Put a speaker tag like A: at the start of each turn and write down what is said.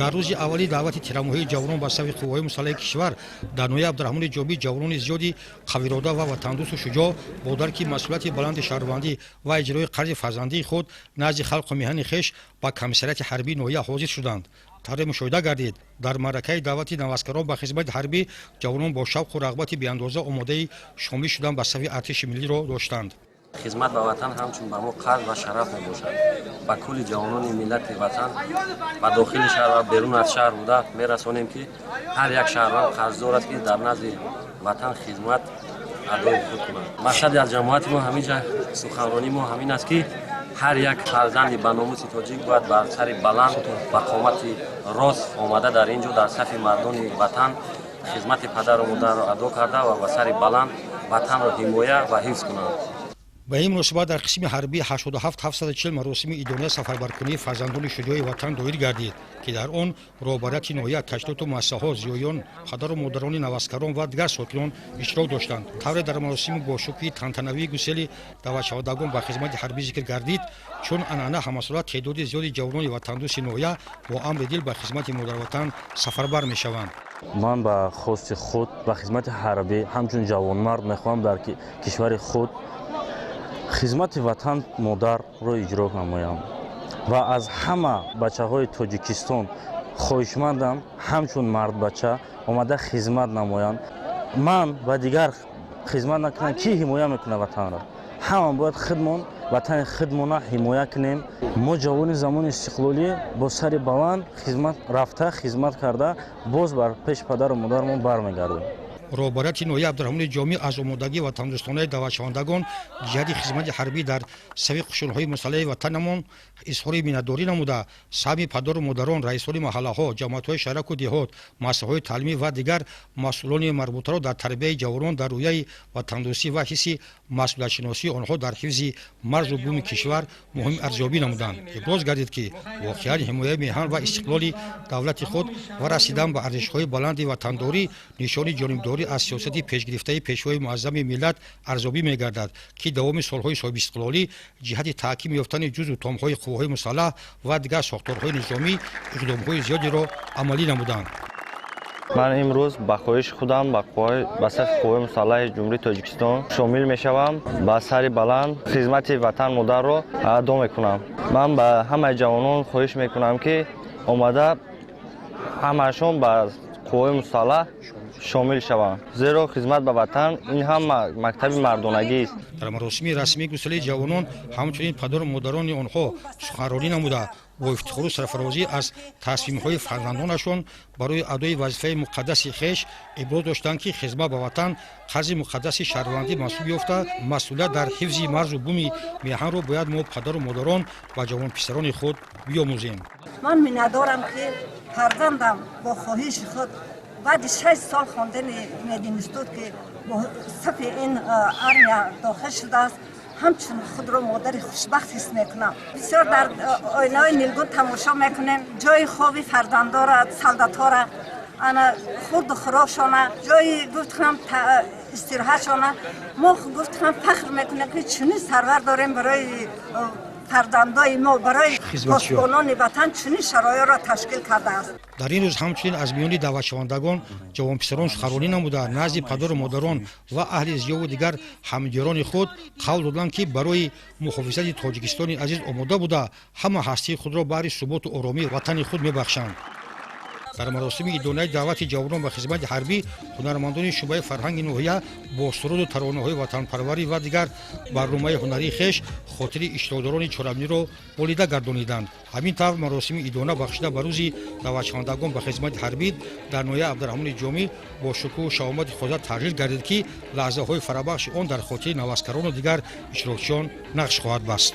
A: Дар рӯзи аввали даъвати тирамоҳии ҷавонон ба сафи қувваҳои мусаллаҳи кишвар дар ноҳияи Абдураҳмони Ҷомӣ ҷавонони зиёди қавирода ва ватандӯсту шуҷоъ бо дарки масъулияти баланди шаҳрвандӣ ва иҷрои қарзи фарзандии худ назди халқу меҳани хеш ба комиссариати ҳарбии ноҳия ҳозир шуданд. Тавре мушоҳида гардид, дар маъракаи даъвати наваскарон ба хизмати ҳарбӣ ҷавонон бо шавқу рағбати беандоза омодаи шомил шудан ба сафи артиши миллиро доштанд.
B: Хизмат ба ватан ҳамчун ба мо қарз ва шараф мебошад. Ба кулли ҷавонони миллати ватан ба дохили шаҳр ва берун аз шаҳр буда мерасонем, ки ҳар як шаҳрванд қарздор аст, ки дар назди ватан хизмат адои худ кунад. Мақсади аз ҷамоати мо ҳаминҷа суханронии мо ҳамин аст, ки ҳар як фарзанди баномуси тоҷик бояд бар сари баланд ба қомати рост омада, дар ин ҷо дар сафи мардони ватан хизмати падару модарро адо карда ва ба сари баланд ватанро ҳимоя ва ҳифз кунанд.
A: Ба ин муносибат дар қисми ҳарбии 87 740 маросими идонаи сафарбаркунии фарзандони шуҷои ватан доир гардид, ки дар он роҳбарияти ноҳия, ташкилоту муассисаҳо, зиёиён, падару модарони наваскарон ва дигар сокинон иштирок доштанд. Тавре дар маросими бошукӯҳи тантанавии гусели даъватшавандагон ба хизмати ҳарбӣ зикр гардид, чун анъана ҳамасола теъдоди зиёди ҷавонони ватандӯсти ноҳия бо амри дил ба хизмати модарватан сафарбар мешаванд.
C: Ман ба хости худ ба хизмати ҳарбӣ ҳамчун ҷавонмард мехоҳам дар кишвари худ хизмати ватан модарро иҷро намоям ва аз ҳама бачаҳои Тоҷикистон хоҳишмандам, ҳамчун мардбача омада хизмат намоянд. Ман ва дигар хизмат накунанд, кӣ ҳимоя мекунад ватанро? Ҳама бояд худмон ватани худмона ҳимоя кунем. Мо ҷавони замони истиқлолӣ бо сари баланд хизмат рафта, хизмат карда, боз бар пеши падару модармон бармегардем.
A: Роҳбарияти ноҳияи Абдураҳмони Ҷомӣ аз омодагӣ ватандӯстонаи даъватшавандагон ҷиҳати хизмати ҳарбӣ дар сафи қушунҳои мусаллаҳи ватанамон изҳори миннатдорӣ намуда, саҳми падару модарон, раисони маҳаллаҳо, ҷамоатҳои шаҳраку деҳот, муассисаҳои таълимӣ ва дигар масъулони марбутаро дар тарбияи ҷавонон дар рӯҳияи ватандӯстӣ ва ҳисси масъулиятшиносии онҳо дар ҳифзи марзу буми кишвар муҳим арзёбӣ намуданд. Иброз гардид, ки воқеан ҳимояи меҳан ва истиқлоли давлати худ ва расидан ба арзишҳои баланди ватандорӣ нишони ҷонибдорӣ аз сиёсати пешгирифтаи Пешвои муаззами миллат арзёбӣ мегардад, ки давоми солҳои соҳибистиқлолӣ ҷиҳати таҳким ёфтани ҷузу томҳои қувваҳои мусаллаҳ ва дигар сохторҳои низомӣ иқдомҳои зиёдеро амалӣ намуданд.
D: Ман имрӯз ба хоҳиши худам ба сафи қувваҳои мусаллаҳи Ҷумҳурии Тоҷикистон шомил мешавам, ба сари баланд хизмати ватан модарро адо мекунам. Ман ба ҳамаи ҷавонон хоҳиш мекунам, ки омада ҳамаашон ба қувваҳои мусаллаҳ шомил шаванд, зеро хизмат ба ватан ин ҳам мактаби мардонагист.
A: Дар маросими расмии гусели ҷавонон ҳамчунин падару модарони онҳо суханронӣ намуда, бо ифтихору сарфарозӣ аз тасмимҳои фарзандонашон барои адои вазифаи муқаддаси хеш иброз доштанд, ки хизмат ба ватан қарзи муқаддаси шаҳрвандӣ маҳсуб ёфта, масъулият дар ҳифзи марзу буми меҳанро бояд мо, падару модарон, ба ҷавонписарони худ биёмӯзем.
E: Ман миннатдорам, ки фарзандам бо хоҳиши худ баъди 6 сол хондани мединститут, ки бо сафи ин армия дохил шудааст, ҳамчун худро модари хушбахт ҳис мекунам. Бисёр дар оинаҳои нилгун тамошо мекунем ҷои хоби фарзандора, солдатҳора, ана хурду хӯрокшона, ҷои гуфтам истироҳатшона. Мо гуфтам фахр мекунем, ки чунин сарвар дорем, барои фарзандои мо, барои посбонони ватан чунин шароитро ташкил кардааст.
A: Дар ин рӯз ҳамчунин аз миёни даъватшавандагон ҷавонписарон суханронӣ намуда, назди падару модарон ва аҳли зиёву дигар ҳамдиёрони худ қавл доданд, ки барои муҳофизати Тоҷикистони азиз омода буда, ҳама ҳастии худро баҳри суботу оромии ватани худ мебахшанд. Дар маросими идонаи даъвати ҷавонон ба хизмати ҳарбӣ ҳунармандони шӯъбаи фарҳанги ноҳия бо суруду таронаҳои ватанпарварӣ ва дигар барномаи ҳунарии хеш хотири иштирокдорони чорабиниро болида гардониданд. Ҳамин тавр, маросими идона бахшида ба рӯзи даъватшавандагон ба хизмати ҳарбӣ дар ноҳияи Абдураҳмони Ҷомӣ бо шукӯҳу шаҳомати хоса таҷлил гардид, ки лаҳзаҳои фараҳбахши он дар хотири наваскарону дигар иштирокчиён нақш хоҳад баст.